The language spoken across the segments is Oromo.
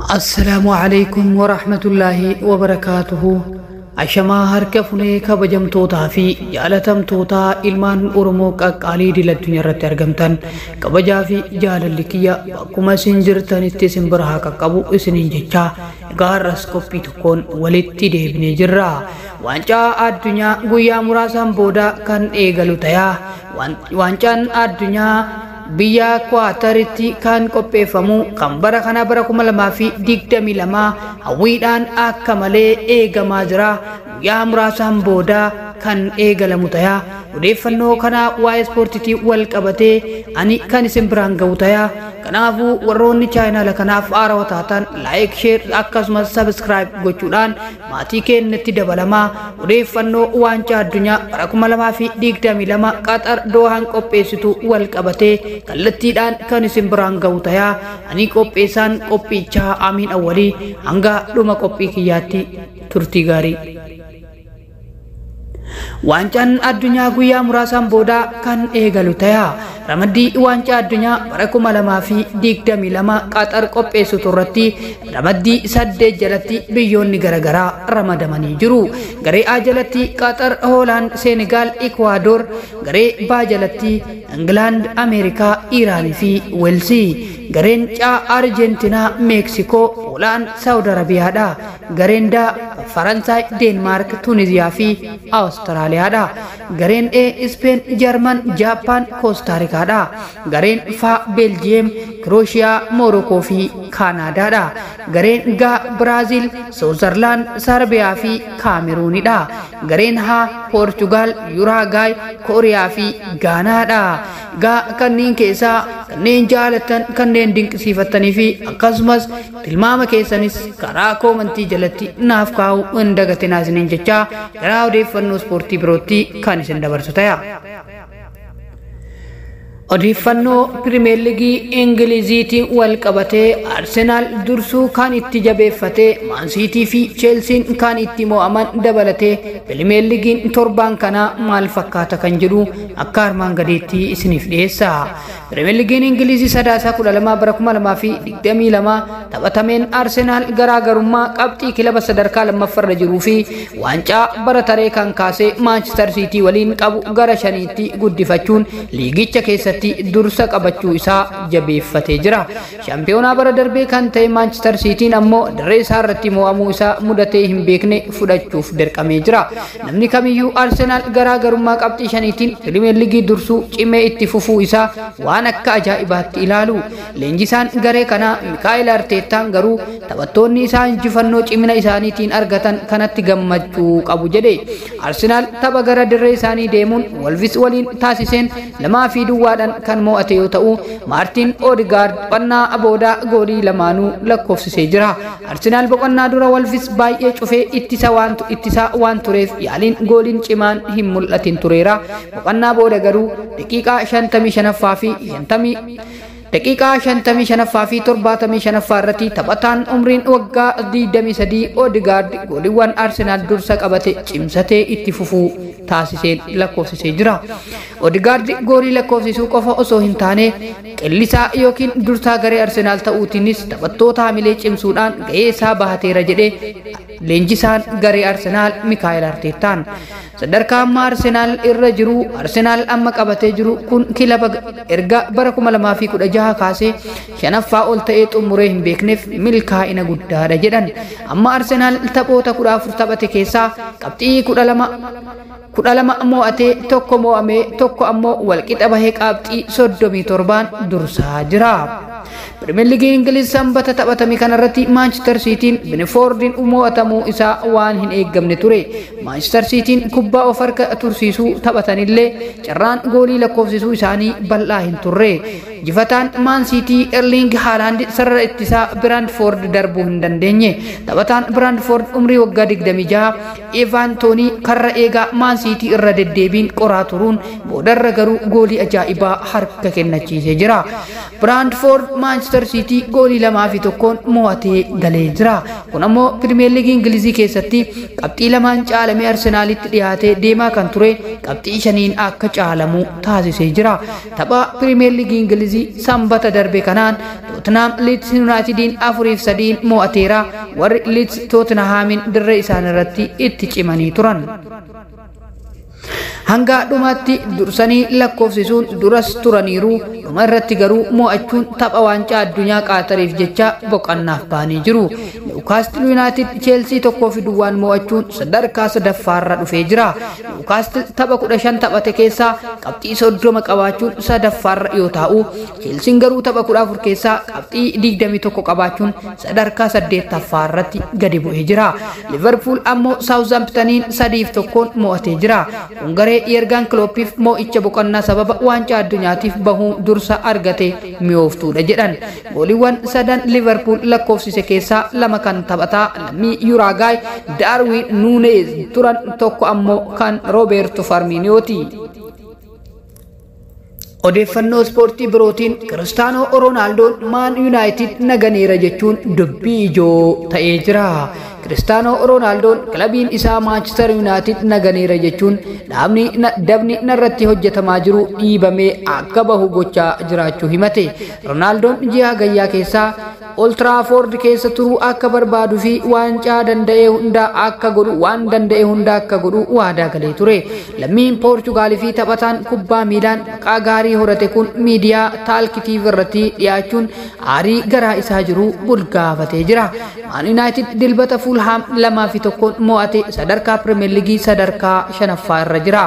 Assalaamu alaikum warahmatullaahi wabarakaatuhu. Ashamaa harka funee kabajamtootaa fi jaalatamtootaa ilmaan Oromoo qaqqaalii idil addunyaa irratti argamtan, kabajaa fi jaalalli kiyya bakkuma isin jirtanitti isin bira haa qaqqabu isiniin jechaa, egaa har'as qophii tokkoon walitti deebinee jirra. Waancaa addunyaa guyyaa muraasaan booda kan eegalu tayaa. Waancaan addunyaa biyya Kuwaataritti kan qopheeffamu kan bara kana bara 2022 hawwiidhaan akka malee eegamaa jira. Guyyaa muraasaan booda kan eegalamu tayaa. Odeeffannoo kana waa'ee ispoortiitiin wal qabatee ani kan isin biraan ga'u tayaa. Kanaafuu warroonni chaayinaala kanaaf haarawaa taatan, like, share akkasumas subscribe gochuudhaan maatii keenyatti dabalamaa. Odeeffannoo waancaa addunyaa bara 2022 Qaxar Doohaan qopheessitu wal qabatee kallattiidhaan kan isin biraan ga'u tayaa. Ani qopheessaan qophichaa Amiin Awwalii, hanga dhuma qophii kiyyaatti turtii gaarii. Waancaan addunyaa guyyaa muraasaan booda kan eegalu ta'a. Ramaddii waancaa addunyaa bara 2022 Qaxar qopheessitu irratti ramaddii 8 jalatti biyyoonni garaagaraa ramadamanii jiru. Garee A jalatti Qaxar, Hoolaand, Seenegaal, Ikwaador. Garee B jalatti Ingilaand, Ameerikaa, Iiraanii fi Weelsii. Gareen C Arjentiinaa, Meeksikoo, Poolaan, Saawud Arabiyaadha. Gareen D Faransaay, Deenmaark, Tuniziyaa fi Awustiraaliyaadha. Gareen E Ispeen, Jarman, Jaappaan, Koostaarikaadha. Gareen F Beeljiyeem, Kirooshiyaa, Moorokoo fi Kaanaadaadha. Gareen G Biraaziil, Soozerlaand, Sarbiyaa fi Kaameruunidha. Gareen H Poorchugaal, Yuraagaay, Kooriyaa fi Gaanaadha. Egaa kanneen keessaa kanneen jaalattan, kanneen dinqisiifattanii fi akkasumas tilmaama keessanis karaa koomantii jalatti naaf kaa'uu hin dagatinaa isiniin jechaa, karaa odeeffannoo ispoortii birootti kan isin dabarsu ta'a. Odeeffannoo Pirimeer Liigii Ingiliziitiin wal qabatee, Arsenaal dursuu kan itti jabeeffatee, Maansiitii fi Cheelsiin kan itti mo'aman dabalatee Pirimeer Liigiin torbaan kanaa maal fakkaata kan jedhu akka armaan gadiitti isiniif dhiyeessa. Pirimeer Liigiin Ingilizii Sadaasaa 12 bara 2022 taphatameen Arsenaal garaagarummaa qabxii kilaba sadarkaa lammaffaarra jiruu fi waancaa bara taree kan kaasee Maanchister Siitii waliin qabu gara 5tti guddifachuun liigicha keessatti dursa qabachuu isaa jabeeffatee jira. Shaampiyoonaa bara darbee kan ta'e Maanchister Siitiin ammoo dirree isaa irratti mo'amuu isaa mudatee hin beekne fudhachuuf dirqamee jira. Namni kamiyyuu Arsenaal garaagarummaa qabxii 5tiin Pirimeer Liigii dursuu cimee itti fufuu isaa waan akka ajaa'ibaatti ilaalu. Leenjisaan garee kanaa Mikaa'el Arteettaan garuu taphattoonni isaa injifannoo cimina isaaniitiin argatan kanatti gammachuu qabu jedhe. Arsenaal tapha gara dirree isaanii deemuun Wolvis waliin taasiseen 2-0dhaan kan mo'ate yoo ta'u, Maartiin Odegaard boqonnaa booda goolii lamaanuu lakkoofsisee jira. Arsenaal boqonnaa dura Wolvis baay'ee cufee ittisa waan tureef yaaliin gooliin cimaan hin mul'atin tureera. Boqonnaa booda garuu daqiiqaa 55ffaa fi 50 daqiiqaa 55ffaa fi 75ffaa irratti taphataan umriin waggaa 23 Odegaard gooliiwwan Arsenaal dursa qabate cimsatee itti fufuu taasiseen lakkoofsisee jira. Odegaard goolii lakkoofsisuu qofa osoo hin taane, qillisaa yookiin dursaa garee Arsenaal ta'uutiinis taphattoota hamilee cimsuudhaan gahee isaa bahateera jedhee leenjisaan garee Arsenaal Mikaa'el Arteettaan. Sadarkaa amma Arsenaal irra jiru, Arsenaal amma qabatee jiru kun kilaba erga bara 2016 kaasee shanaffaa ol ta'ee xumuree hin beekneef milkaa'ina guddaadha jedhan. Amma Arsenaal taphoota 14 taphate keessaa qabxii 12, 12 mo'atee, 1 mo'amee, 1 ammoo walqixa bahee qabxii 37n dursaa jira. Pirimeer Liigii Ingiliz Sanbata taphatame kanarratti Maanchister Siitiin Binefoordiin mo'atamuu isaa waan hin eeggamne ture. Maanchister Siitiin kubbaa of harka tursiisuu taphatanillee carraan goolii lakkoofsisuu isaanii bal'aa hin turre. Jifataan Maan Siitii Erling Haalaand sarara ittisaa Biraandfoord darbuu hin dandeenye. Taphataan Biraandfoord umrii waggaa 26 Evan Toonii karra eegaa Maan Siitii irra deddeebiin qoraa turuun boodarra garuu goolii ajaa'ibaa harka kennachiisee jira. Biraandfoord Maanchister Siitii goolii 2-1 mo'atee galee jira. Kun ammoo Pirimeer Liigii Ingilizii keessatti qabxii 2 caalamee Arsenaalitti dhiyaatee deemaa kan ture qabxii 5 akka caalamu taasisee jira. Tapha Pirimeer Liigii Ingilizii sanbata darbe kanaan Tottenham Leeds Yuunaayitidiin 4-3 mo'ateera. Warri Leeds Tottenhamiin dirree isaan irratti itti cimanii turan. Hanga dhumaatti dursanii lakkoofsisuun duras turaniiru. Dhuma irratti garuu mo'achuun tapha waancaa addunyaa Qaatariif jecha boqonnaaf ba'anii jiru. Niwukaastil Yuunaayitid Cheelsii 1-0 mo'achuun sadarkaa sadaffaarra dhufee jira. Niwukaastil tapha 15 taphate keessaa qabxii 30 qabaachuun sadaffaarra yoo ta'u, Cheelsiin garuu tapha 14 keessaa qabxii 21 qabaachuun sadarkaa 8ffaarratti gadi bu'ee jira. Liverpool ammoo Saawuzamptaniin 3-1 mo'atee jira. Kun garee Yergaan Klooppiif mo'icha boqonnaa sababa waancaa addunyaatiif bahuu dursa argate mi'ooftuudha jedhan. Gooliiwwan sadan Liverpool lakkoofsise keessaa 2 kan taphataa lammii Yuraagaay Daarwin Nuunez turan, tokko ammoo kan Rooberto Farminiyooti. Odeeffannoo ispoortii birootiin Kiristaanoo Roonaaldoon Maan Yuunaayitid naganeera jechuun dubbii ijoo ta'ee jira. Kiristaanoo Roonaaldoon kilabiin isaa Maanchister Yuunaayitid naganeera jechuun dhaabni dabni narratti hojjetamaa jiru dhiibamee akka bahu gochaa jiraachuu himate. Roonaaldoon ji'a gayyaa keessaa Old Trafford keessa turuu akka barbaaduu fi waancaa danda'e hunda akka godhu waan danda'e hunda akka godhu waadaa galee ture. Lammiin Poorchugaalii fi taphataan kubbaa miilaan maqaa gaarii horate kun miidiyaa taalkitiif irratti dhiyaachuun aarii garaa isaa jiru bulgaafatee jira. Maan Yuunaayitid dilbata Fulham 2-1 mo'ate sadarkaa Pirimeer Liigii sadarkaa 5ffaa irra jira.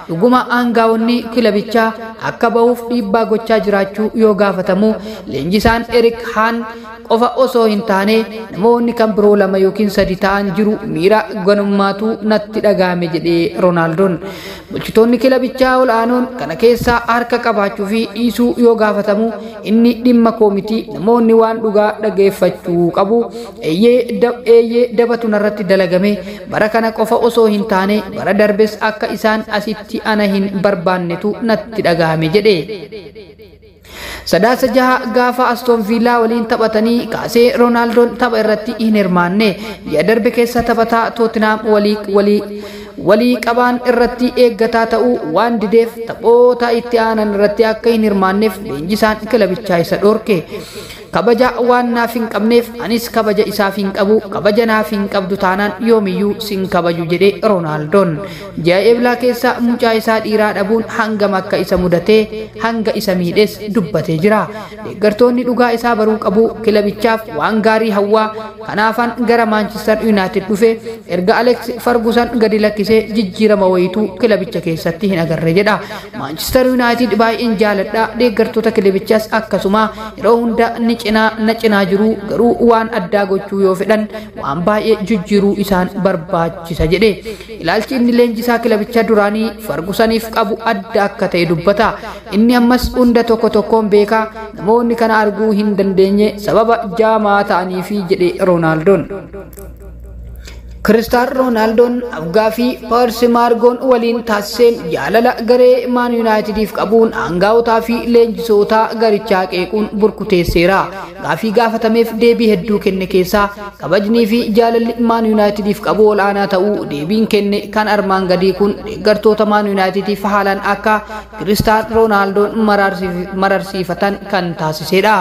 Dhuguma aangaa'onni kilabichaa akka bahuuf dhiibbaa gochaa jiraachuu yoo gaafatamu leenjisaan Erik Haan qofa osoo hin taane namoonni kan biroo 2 yookiin 3 ta'an jiru miira ganummaatu natti dhagahame jedhee Roonaaldoon. Bulchitoonni kilabichaa ol'aanoon kana keessaa harka qabaachuu fi dhiisuu yoo gaafatamu inni dhimma koo miti, namoonni waan dhugaa dhageeffachuu qabu. Eeyyee dabatu narratti dalagame bara kana qofa osoo hin taane bara darbes akka isaan asitti ana hin barbaannetu natti dhagahame jedhe. Sadaasa 6 gaafa Aston Villa waliin taphatanii kaasee Roonaaldoon tapha irratti hin hirmaanne. Ji'a darbe keessa taphataa Tottenham walii qabaan irratti eeggataa ta'uu waan dideef taphoota itti aanan irratti akka hin hirmaanneef leenjisaan kilabichaa isa dhorke. Kabaja waan naaf hin qabneef anis kabaja isaaf hin qabu, kabaja naaf hin qabdu taanaan yoomiyyuu sin kabaju jedhe Roonaaldoon. Ji'a Eblaa keessa mucaa isaa dhiiraa dhabuun hangam akka isa mudatee hanga isa miidhes dubbatee jira. Deeggartoonni dhugaa isaa baruu qabu kilabichaaf waan gaarii hawwaa kanaafan gara Maanchister Yuunaayitid dhufe erga Alex Ferguson gadi lakkisee jijjiirama wayituu kilabicha keessatti hin agarre jedha. Maanchister Yuunaayitid baay'een jaaladha, deeggartoota kilabichaas akkasuma yeroo hunda ni na cinaa jiru, garuu waan addaa gochuu yoo fedhan waan baay'ee jijjiiruu isaan barbaachisa jedhe. Ilaalchi inni leenjisaa kilabichaa duraanii Fergusoniif qabu adda akka ta'e dubbata. Inni ammas hunda tokko tokkoon beekaa, namoonni kana arguu hin dandeenye sababa jaamaa ta'aniifi jedhe Roonaaldoon. Kiristaan Roonaaldon afgaaffii Persi Maargoon waliin taasiseen jaalala garee Maan Yuunaayitidiif qabuun aangaa'otaa fi leenjisoota garichaa qeequun burkuteesseera. Gaaffii gaafatameef deebii hedduu kenne keessaa kabajnii fi jaalalli Maan Yuunaayitidiif qabu ol'aanaa ta'uu deebiin kenne kan armaan gadii kun deeggartoota Maan Yuunaayitidiif haalaan akka Kiristaan Roonaaldon mararsiifatan kan taasisedha.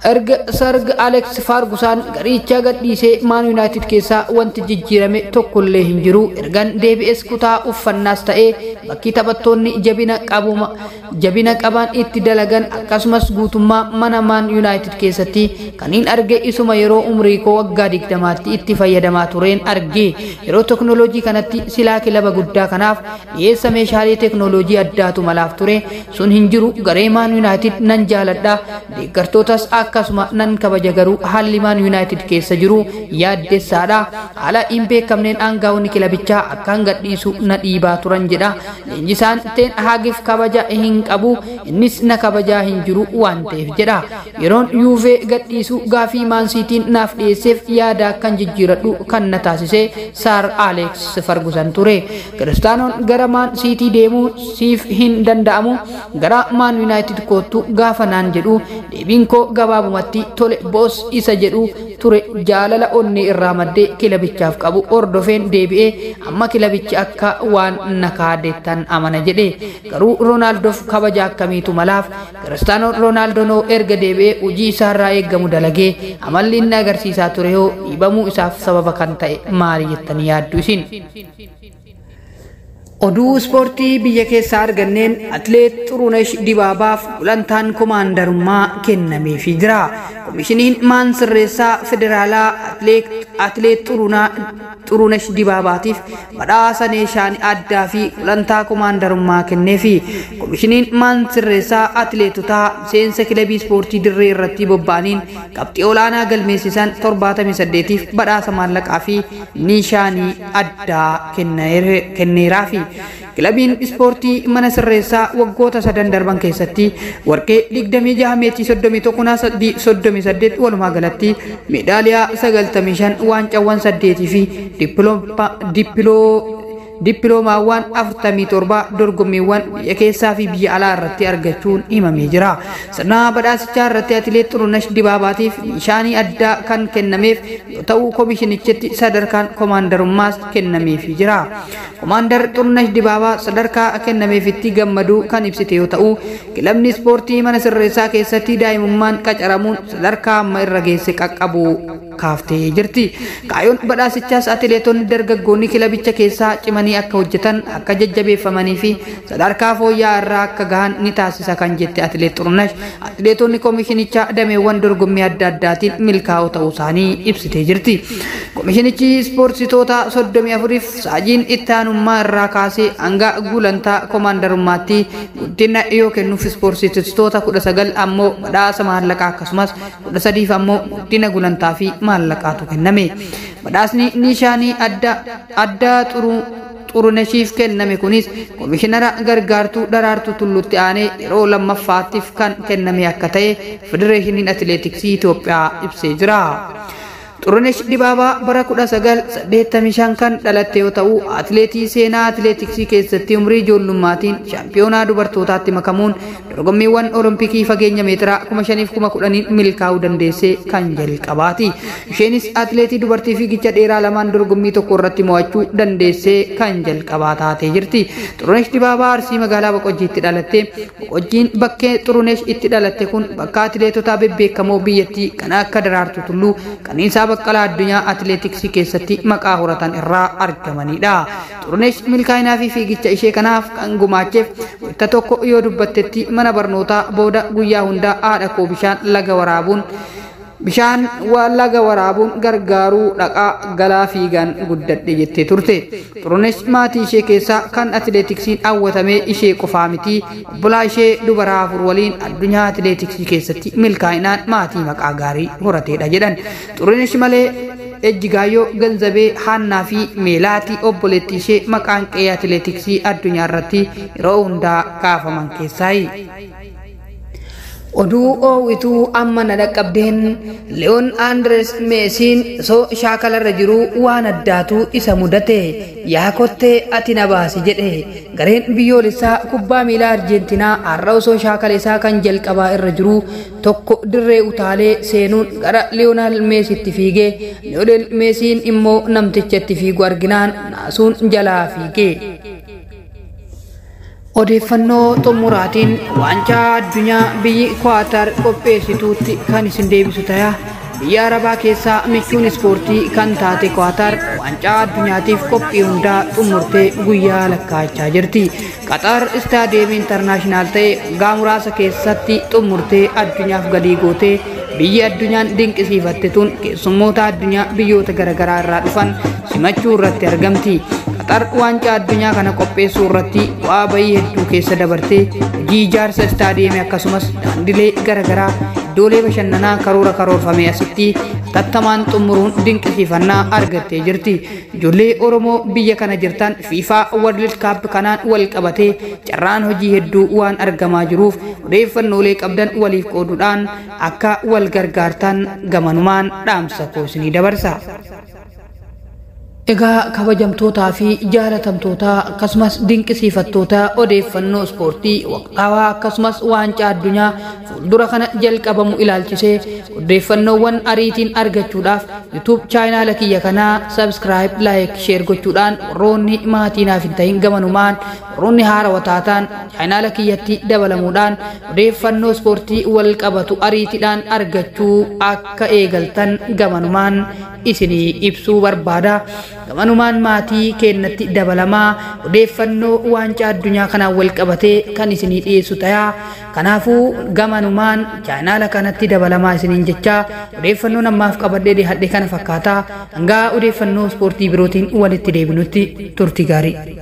Erga Sarg Alex Fargusan garicha gadhiisee Maan Yuunaayitid keessaa wanti jijjiirame tokkollee hin jiru. Ergan deebi'es kutaa uffannaas ta'ee bakki taphattoonni jabina qaban itti dalagan akkasumas guutummaa mana Maan Yuunaayitid keessatti kan hin arge isuma yeroo umrii koo waggaa 20tti itti fayyadamaa tureen arge. Yeroo teknooloojii kanatti silaa kilaba guddaa kanaaf dhiyeessa meeshaalee teknooloojii addaatu malaaf ture sun hin jiru. Garee Maan Yuunaayitid nan jaaladha, deeggartootas akkasuma nan kabaja, garuu haalli Maan Yuunaayitid keessa jiru yaaddessaadha. Haala hin beekamneen aangaa'onni kilabichaa akkaan gadhiisu na dhiibaa turan jedha. Leenjisaan Teen Haagiif kabaja hin qabu, innis na kabajaa hin jiru waan ta'eef jedha. Yeroon Yuuvee gadhiisu gaafii Maansiitiin naaf dhiyeesseef yaada akkan jijjiiradhu kan na taasise Saar Aleeks Fargusan ture. Kiristaanoon gara Maan Siitii deemuu siif hin danda'amu, gara Maan Yuunaayitid koottu gaafa naan jedhu deebiin koo gabaabumatti tole boos isa jedhu ture. Jaalala onnee irraa maddee kilabichaaf qabu hordofeen deebi'ee amma kilabichi akka waan na kaadeettan amana jedhe. Garuu Roonaaldoof kabaja akkamiitu malaaf? Kiristaanoo Roonaaldoo erga deebi'ee hojii isaarraa eeggamu dalagee, amalli inni agarsiisaa ture hoo dhiibamuu isaaf sababa kan ta'e maali jettanii yaaddu isin? Oduu ispoortii biyya keessaa arganneen Atileet Xurunesh Dibaabaaf gulantaan komaandarummaa kennameefii jira. Komishiniin maan sirreessaa federaalaa Atileet Xurunesh Dibaabaatiif badhaasa neeshaan addaa fi gulantaa komaandarummaa kenneefi. Komishiniin maan sirreessaa atileetotaa miseensa kilabii ispoortii dirree irratti bobba'aniin qabxii olaanaa galmeessisan 78tiif badhaasa maallaqaa fi niishaanii addaa kenneeraafi. Kilabiin ispoortii mana sirreessaa waggoota 3 darban keessatti warqee 26, meetii 31, 38, walumaa galatti meedaaliyaa 95, waancawwan 8 fi dippiloomaawwan 47 dorgommiiwwan biyya keessaa fi biyya alaa irratti argachuun himamee jira. Sirna badhaasichaa irratti Atileet Xurunesh Dibaabaatiif nishaanii addaa kan kennameef yoo ta'u, komishinichatti sadarkaan komaandarummaas kennameefii jira. Komaandar Xurunesh Dibaabaa sadarkaa kennameefitti gammaduu kan ibsite yoo ta'u, kilabni ispoortii mana sirreessaa keessatti daa'imummaan qacaramuun sadarkaa amma irra geesse qaqqabu kaaftee jirti. Kaayyoon badhaasichaas atileetonni dargaggoonni kilabicha keessaa cimanii akka hojjetan akka jajjabeeffamanii fi sadarkaa fooyya'aa irraa akka gahan ni taasisa kan jette Atileet Xurunesh, atileetonni komishinichaa dameewwan dorgommii adda addaatiin milkaa'oo ta'uu isaanii ibsitee jirti. Komishinichi ispoortsitoota 34f saajiin itti aanummaa irraa kaasee hanga gulantaa komaandarummaatti guddina yoo kennuuf, ispoortsitoota 19 ammoo badhaasa maallaqaa akkasumas 13 ammoo guddina gulantaa fi maallaqaatu kenname. Badhaasni nishaanii adda addaa Xuruneshiif kenname kunis komishinara gargaartuu Daraartuu Tulluutti aanee yeroo lammaffaattiif kan kenname akka ta'e Federeeshiniin Atileetiksii Itoophiyaa ibsee jira. Xurunesh Dibaabaa bara 1985 kan dhalatte yoo ta'u, atileetii seenaa atileetiksii keessatti umrii ijoollummaatiin shaampiyoonaa dubartootaatti makamuun dorgommiiwwan olompikii fageenya meetiraa 5,000 10,000 milkaa'uu dandeesse kan jalqabaati. Isheenis atileetii dubartii fiigicha dheeraa lamaan dorgommii tokko irratti mo'achuu dandeesse kan jalqabaa taatee jirti. Xurunesh Dibaabaa Arsii magaalaa Boqojjiitti dhalatte. Boqojjiin bakkee Xurunesh itti dhalatte kun bakka atileetota bebbeekamoo biyyattii kan akka Daraartuu Tulluu, Qananiisaa Baqqalaa addunyaa atileetiksii keessatti maqaa horatan irraa argamanidha. Xurunesh milkaa'inaa fi fiigicha ishee kanaaf kan gumaacheef wanta tokko yoo dubbattetti, mana barnootaa booda guyyaa hundaa haadha koo bishaan laga waraabuun gargaaruu dhaqaa galaa fiigaan guddadhe jettee turte. Xurunesh maatii ishee keessaa kan atileetiksiin hawwatamee ishee qofaa miti, obbolaa ishee dubaraa 4 waliin addunyaa atileetiksii keessatti milkaa'inaan maatii maqaa gaarii horateedha jedhan. Xurunesh malee Ejjigaayyoo, Ganzabee, Haannaa fi Meelaatii obboleettii ishee maqaan qe'ee atileetiksii addunyaa irratti yeroo hundaa kaafaman keessaayi. Oduu oowwituu amma na dhaqqabdeen Liyoon Andres Meesiin osoo shaakalarra jiruu waan addaatu isa mudate. Yaa kottee ati na baasi jedhe. Gareen biyyoolessaa kubbaa miilaa Arjeentinaa har'a osoo shaakala isaa kan jalqabaa irra jiruu tokko dirree utaalee seenuun gara Liyoonel Meesitti fiigee, Liyoonel Meesiin immoo namticha itti fiigu arginaan naasuun jalaa fiigee. Odeeffannoo xumuraatiin waancaa addunyaa biyyi Kwaatar qopheessituutti kan isin deebisu ta'a. Biyya Arabaa keessaa michuun ispoortii kan taate Kwaatar waancaa addunyaatiif qophii hundaa xumurtee guyyaa lakkaa'achaa jirti. Qaxar istaadiyeemii intarnaashinaal ta'e waggaa muraasa keessatti xumurtee addunyaaf galii gootee, biyyi addunyaan dinqisiifatte tun keessummoota addunyaa biyyoota garaagaraa irraa dhufan simachuu irratti argamti. Qaxar waancaa addunyaa kana qopheessuu irratti bu'aa bayii hedduu keessa dabartee hojii ijaarsa istaadiyeemii akkasumas daandilee garaagaraa iddoolee bashannanaa karoora karoorfame asitti tattamaan xumuruun dinqisiifannaa argattee jirti. Ijoollee Oromoo biyya kana jirtan, FIFA World Cup kanaan wal qabatee carraan hojii hedduu waan argamaa jiruuf odeeffannoolee qabdan waliif qooduudhaan akka wal gargaartan gamanumaan dhaamsa koo isinii dabarsa. Egaa kabajamtootaa fi jaalatamtoota akkasumas dinqisiifattoota odeeffannoo ispoortii waqtaawaa akkasumas waancaa addunyaa fuuldura kana jalqabamu ilaalchisee odeeffannoowwan ariitiin argachuudhaaf YouTube chaayinaala kiyya kanaa subscribe, like, share gochuudhaan warroonni maatii naaf hin ta'in gamanumaan, warroonni haarawaa taataan chaayinaala kiyyatti dabalamuudhaan odeeffannoo ispoortii wal qabatu ariitiidhaan argachuu akka eegaltan gamanumaan isinii ibsuu barbaada. Gamanumaan maatii keenyatti dabalamaa, odeeffannoo waancaa addunyaa kanaan wal qabatee kan isinii dhiyeessu tayaa. Kanaafuu gamanumaan chaayinaala kanatti dabalamaa isiniin jechaa, odeeffannoo ammaaf qabadhee dhiyaadhe kana fakkaataa. Hangaa odeeffannoo ispoortii birootiin walitti deebinutti turtii gaarii.